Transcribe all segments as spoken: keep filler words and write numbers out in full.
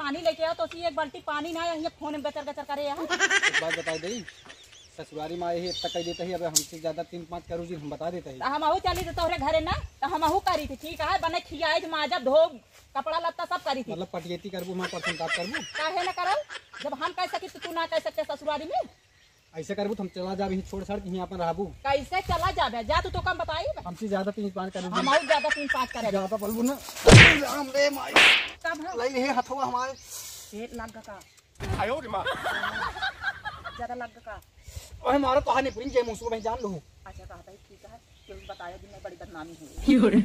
पानी लेके आओ, तो उसी एक बाल्टी पानी ना आया, ये फोन में गचर गचर करे यहाँ। एक बात बताइ देई, ससुरारी मा यही इतना कह देता ही, अब हमसे ज्यादा तीन पाँच करू जी हम बता देता ही। तो हमहू चली तो तोहरे घरे ना, तो हमहू करी थी, ठीक है, बने खियाई, माजब, धोब, कपड़ा लत्ता सब करी थी। मतलब पटियती करबू, हमार पसंद बात करबू? काहे ना करब, जब हम कह सकी तो तू ना कह सकते ससुरारी में? ऐसे करबू तो हम चला जाब, यहीं छोड़ छाड़ के यहीं अपन रहबू। कैसे चला जाबे? जा तू तो कम बताई। हमसे ज्यादा तीन पाँच करू जी। हमहू ज्यादा तीन पाँच करे। ज्यादा बोलबू ना। राम रे माई। कब है? लई हे हथवा हमारे। पेट लग का? आयो रे माँ। ज्यादा लग का? ओए मारो तो हानि पुरिन जे मुसु भाई जान लो। अच्छा कहता है ठीक है, क्यों बताया दिन में बड़ी बदनामी हुई।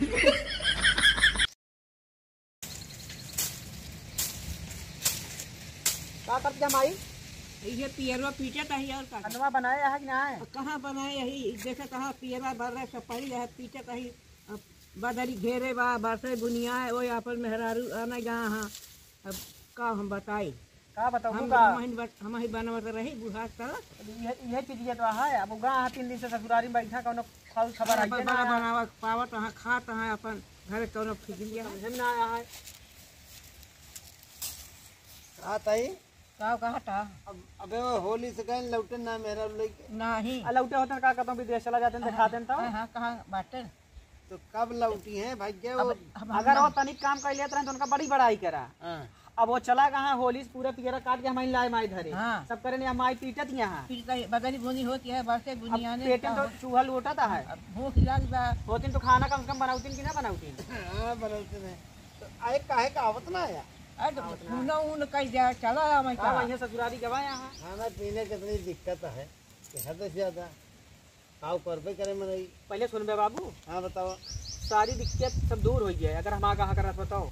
का करत जा माई? ये पियरवा पीटत है और का? अनवा बनाया है कि ना है? कहाँ बनाए यही? देखे कहाँ पियरवा भर रहे, सब पड़ी है, पीटत है। अब बदरी घेरे बा, बरसे बुनिया है, ओए आपन मेहरारू आने गा हाँ। अब का हम बताई? का बताऊ हम का? हम ही बत-, हम ही बनवत रही बूढ़ा तरह। इहे, इहे चीज ये तो है। अब गा हाँ तीन दिन से ससुरारी में बैठा, कौनो फल खबर अरे आइए ना बड़ा आया। बनावत पावत हाँ, खात हाँ, अपन घर कौनो फिक्रिया है। समझ में ना आया है। का ताई? का कहता? अब, अबे वो होली से गए लौटे ना मेहरारू लेके। नहीं। आ, लौटे होते का कहता हूँ, विदेश चला जाते हैं, दिखा देते हैं। हाँ, हाँ, कहाँ बाटे? तो कब लौटी हैं भाई के अब वो? हम, हम अगर ना वो तनिक काम कर लेते रहे तो उनका बड़ी बड़ाई करा। हाँ। अब वो चला कहाँ, होली से पूरा पियरा काट के हमारी लाए माई धरे। हाँ। सब करे नहीं, हमारी पीटत यहाँ। फिर कहीं बदरी बुनी होती है, बरसे अब बुनिया ने पेटे में का तो हो? चूहा लोटत है। अब भूख लग बा। होतिन तो खाना कम से कम बनावतिन कि ना बनावतिन? हाँ, बनावतिन है। तो आए काहे का आवत ना आया? अरे तो आवत ना। खून ऊन कह दिया, चला आ मैं का का? वहीं ससुरारी गवा यहाँ। खाना पीने के इतनी दिक्कत है, कि हद से ज्यादा। काव करबे करे मनई। पहले सुन बे बाबू। हाँ, बतावा। सारी दिक्कत सब दूर हो गया है, अगर हम आगा हाँ करत बताओ।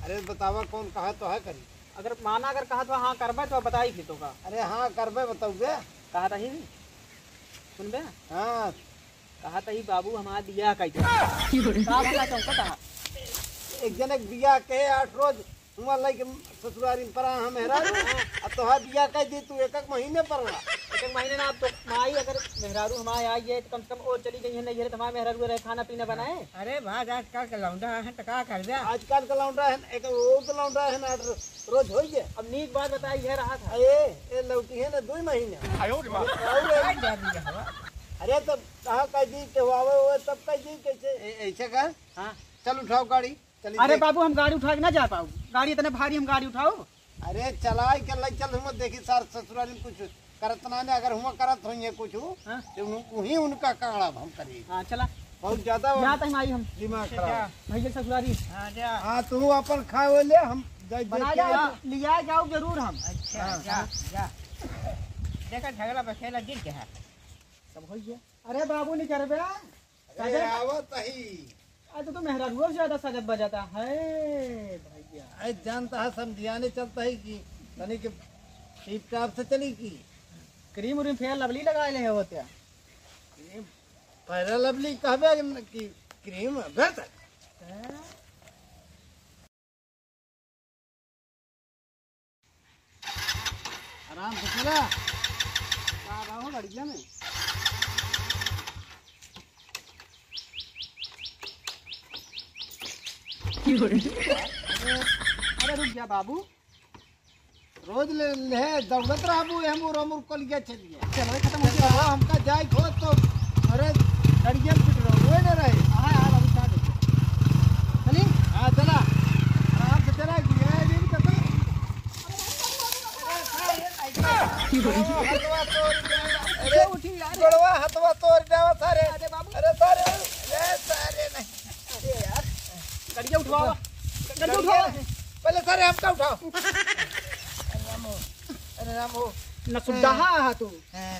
अरे बतावा, कौन कहा तो है करी? अगर माना अगर कहा तो हाँ करबे तो बताई फिर तो का। अरे हाँ करबे, बताऊ बे। कहा तही, सुन बे। हाँ। कहा तही बाबू हमारा बियाह कई दे। का बोला चौका कहा? एक जने के बियाह के आठ रोज हुआ लइके ससुरारी में परा हम मेहरारू। अब तोहार बियाह कह दी तू एक एक महीने पर रहा। एक एक महीने ना, अब तो माई अगर मेहरारू हमारे आई है तो कम से कम और चली गई है, नहीं है तो हमारे मेहरारू रहे खाना पीना बनाए। अरे भाई आजकल के लौंडा है तो का कर दे? आजकल के लौंडा है, एक वो तो लौंडा है ना, रोज होई है। अब नीक बात बताई है रहा था। ए, ए लौटी है ना दो महीने। आयो रे माँ। और ए, अरे तब कहाँ कह दी के हुआ वो तब कह दी कैसे? ए, ऐसे का? हाँ। चल उठाओ गाड़ी। चली अरे देख। बाबू, हम गाड़ी उठा के ना जा पाऊ, गाड़ी इतने भारी हम गाड़ी उठाऊ? अरे चलाई के लई चल, हुआ देखी सार ससुराल में कुछ करत ना ने, अगर हुआ करत होइए कुछ, हाँ। तो उन-, उही उनका काड़ा हम करी। हाँ, चला। बहुत ज्यादा जा तक आई हम। दिमाग अच्छा, खराब। जा। भैया ससुरारी। हाँ, जा। हाँ, तू अपन खाए ले, हम जाए बना देख के जा, आ। लिया जाओ जरूर हम। अच्छा, हाँ। जा, जा। देखा झगड़ा बखेला गिर के है। सब होइए। अरे बाबू, नहीं करबे? अरे साजन। आवत ही। आज तो मेहरारुआ से ज्यादा सजत बजत है भैया। अरे जानता है, समझियाने चलता है कि तनी के टिप टाप से चली की। क्रीम उरीम फेयर लवली लगा ले हो त्या? क्रीम फेयर लवली कहबे न कि क्रीम व्यर्थ। हैं? आराम से चला। का रहा हो लड़किया में? अरे, अरे रुक जा बाबू। रोज ले, ले दौड़त रहबू, हम उर, हम उर कलिया चलिए। चलो, खत्म हो गया। हमका जाए खो तो, अरे, लड़किया में कुछ रहो, वो ना रहे। हाँ, हाँ, बाबू, चला दे। चली? हाँ, चला। आराम से चला, ये भी कतई। हथवा तोड़ दे। अरे, उठी यार। गोड़वा हथवा तोड़ देवा सारे। अरे बाबू। अरे सारे, अरे सारे नहीं। अरे यार। गड़िया उठवाओ। गड़िया उठवाओ। पहले सारे हमका उठाओ। अरे राम हो। अरे राम हो। न सुद्धा हाँ। हा तू। हाँ।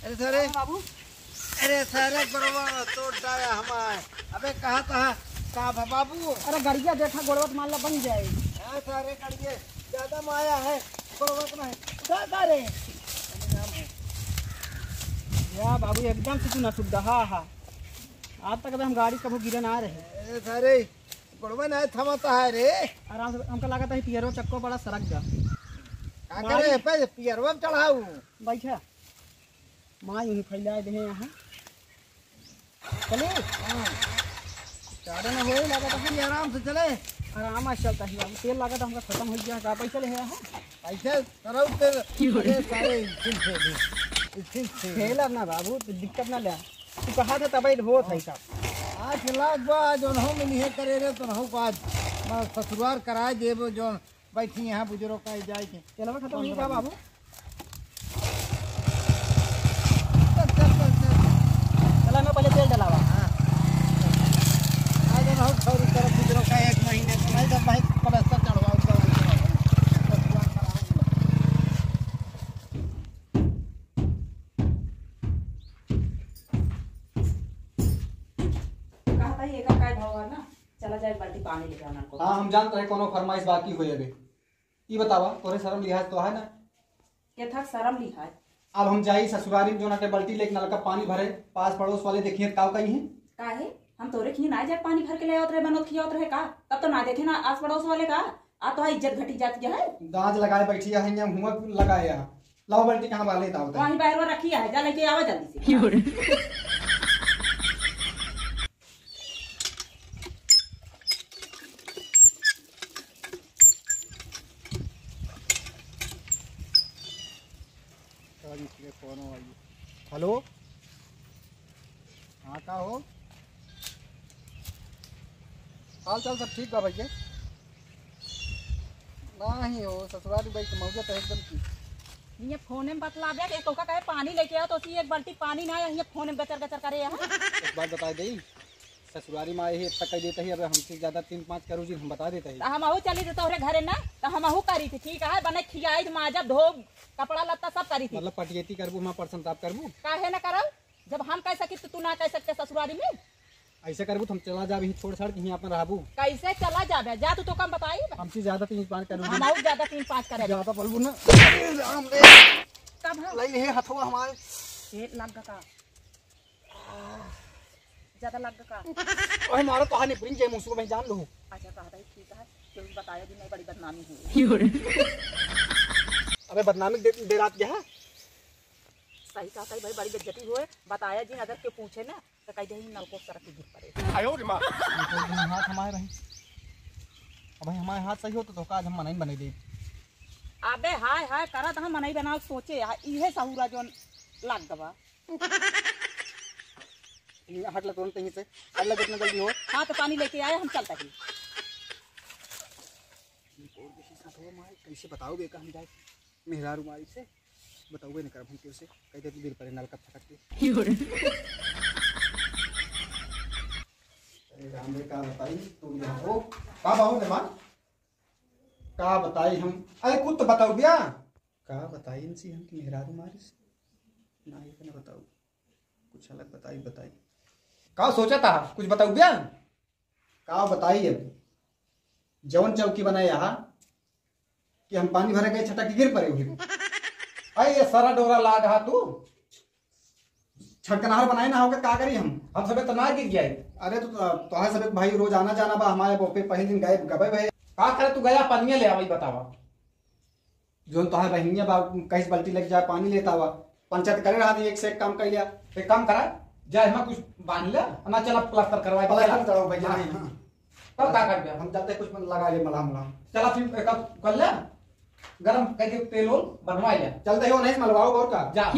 अरे सारे। बाबू। अरे सारे गोड़वा तोड़ डाया हमार। अबे कहा था का भा बाबू? अरे गड़िया देखा गोड़वा तो मान ला बन जाए। हाँ सारे गड़िया ज्यादा माया है, गोड़वा को नहीं। उठा सारे। अरे राम हो। या बाबू एकदम से तू ना सुद्धा हा हा। आज तक अबे हम गाड़ी कभू गिरे ना रहे। अरे सारे गोड़वा ना थमाता है रे। आराम से हमका लागत है पियरो चक्को बड़ा सरक जा। का करे पे पियरवा चढ़ाऊ। बैठा। माँ यूं ही फैला दे यहाँ। चले? हाँ। चाड़े ना होए, लगा तो फिर आराम से चले। आराम से चलता ही बाबू, तेल लागत हमका खतम होइ गया, का पैसा ले आया है? पैसा तरह तेल, अरे सारे इंचिन फेल, इंचिन फेल। फेल अब ना बाबू, तो दिक्कत ना ले। तू कहा था तब होत है सब। आज लाख बा, आज उन्हों में नहीं करे रे, तो उन्हों को आज मैं ससुराल कराए देबो, जो बैठी यहाँ बुजुर्ग का जाए के। तेलवा खतम हुई का बाबू? चल, चल, चल, चल। चला, मैं पहले तेल डलावा। हाँ। आज हम सौ रुपये बुजुर्ग का एक महीने का, भाई, जब भाई प्लास्टर चढ़वाओ, तो कहता ही एका काय भाव है ना, चला जाए, एक बाल्टी पानी लेके आना को। हाँ, हम जानते हैं कोनो फरमाइश बाकी होई अबे। ई बतावा, तोरे शर्म लिहाज तो है ना? के था शर्म लिहाज? अब हम जाई ससुरारी में, जो ना के बाल्टी लेके नलका पानी भरे, पास पड़ोस वाले देखिए, ताव कहीं है? काहे? हम तोरे खिए ना जाए, पानी भर के ले आवत रहे, बनोत खियावत रहे का? तब तो ना देखे ना आस पड़ोस वाले का, आ तो इज्जत घटी जाती है। दांत लगाए बैठी है, यहाँ मुँह लगाए है। लाओ बाल्टी कहाँ वाले ताव वहीं बाहर रखी है, जा लेके आवा जल्दी से। हेलो, हाँ, का हो? हाल चाल सब ठीक बा भैया? नाही हो, ससुरारी बैठ के मौजत है एकदम की। ये फोन में बतलावे के तोका कहे पानी लेके आओ, तो उसी एक बाल्टी पानी ना है, ये फोन में गचर गचर करे है। एक बात बताई देई, ससुरारी में आए ही इतना कह देता ही, अब हमसे ज्यादा तीन पाँच करो जी, हम बता देता ही। तो हमहू चली तो तोहरे घरे ना, तो हमहू करी थी, ठीक है, बने खियाई, माजा धो, कपड़ा लत्ता सब करी थी। मतलब पटियती करबू, हमार परसंताप करबू? काहे ना करब? जब हम कह सकी तो तू ना कह सकते ससुरारी में? ऐसे करबू तो हम चला जाबे, यहीं छोड़ छाड़ के यहीं अपन रहबू। कैसे चला जाबे? जा तू तो कम बताई। हमसे ज्यादा तीन पाँच करो। हमहू ज्यादा तीन पाँच करे। ज्यादा बोलबू ना। राम रे। तब हम लई हे हथवा हमारे। ये लग का? ज्यादा लग का? ओए मारो तो हानि प्रिंस जे मुसुर में जान लो। अच्छा कहता ही ठीक है, क्यों बताया भी नहीं, बड़ी बदनामी हुई। अबे बदनामी दे, दे रात गया है। सही कहता ही भाई, बड़ी बेइज्जती हुए, बताया जी अगर क्यों पूछे ना तो कह दे ही नलको सरक के गिर पड़े। आयो रे माँ। ये तो एकदम हाथ हमारे रही। अब भाई हमारे हाथ सही हो तो, तो का आज हम मनई बने दे। अबे हाय हाय करत हम मनई बनाओ सोचे, आ इहे सहूरा जोन लाग गवा। हट ला तुरंत यहीं से, हट ला जितना जल्दी हो। हाँ तो पानी लेके आए, हम चलता ही। और किसी साथ हो माई, कैसे बताओ बेका हम जाए मेहरारू माई से? बताओ नहीं करब हम कैसे, कह दे तू गिर पड़े नलका फटक के। अरे राम रे, का बताई तू यहाँ हो? का बाबू ने मार? का बताई हम? अरे कुछ तो बताओ भैया। का बताई इनसे हम कि मेहरारू मारिस? ना, ये तो ना बताओ, कुछ अलग बताई, बताई। का सोचा था, कुछ बताओ भैया। का बताई अब, जवन चौकी बनाए यहाँ कि हम पानी भरे गए, छटक के गिर पड़े हुए। अरे ये सारा डोरा लाग हा तू। छटकनहार बनाए ना होके का करी हम? हम सबे तो ना गिर जाए। अरे तो, तो, तोहार सबे भाई रोज आना जाना बा हमारे पे, पहले दिन गए गबे भए। का करे तू गया पानिया ले आवा, ई बतावा। जोन तोहार बहिनिया बा, कहीं से बाल्टी लेके जाए, पानी लेता हुआ। पंचायत करे रहा, एक से एक काम कर लिया। एक काम करा, जा एमा कुछ बांध ले, ना चला प्लास्टर करवा दे, प्लास्टर चला। चढ़ाओ भैया, हाँ, नहीं। हाँ। तब का कर दे? हम जाते कुछ लगा ले मलहम उलहम। चला फिर एक काम कर ले, गरम करके तेल ओल बनवा ले। चलते हो नहीं मलवाओ और का? जा।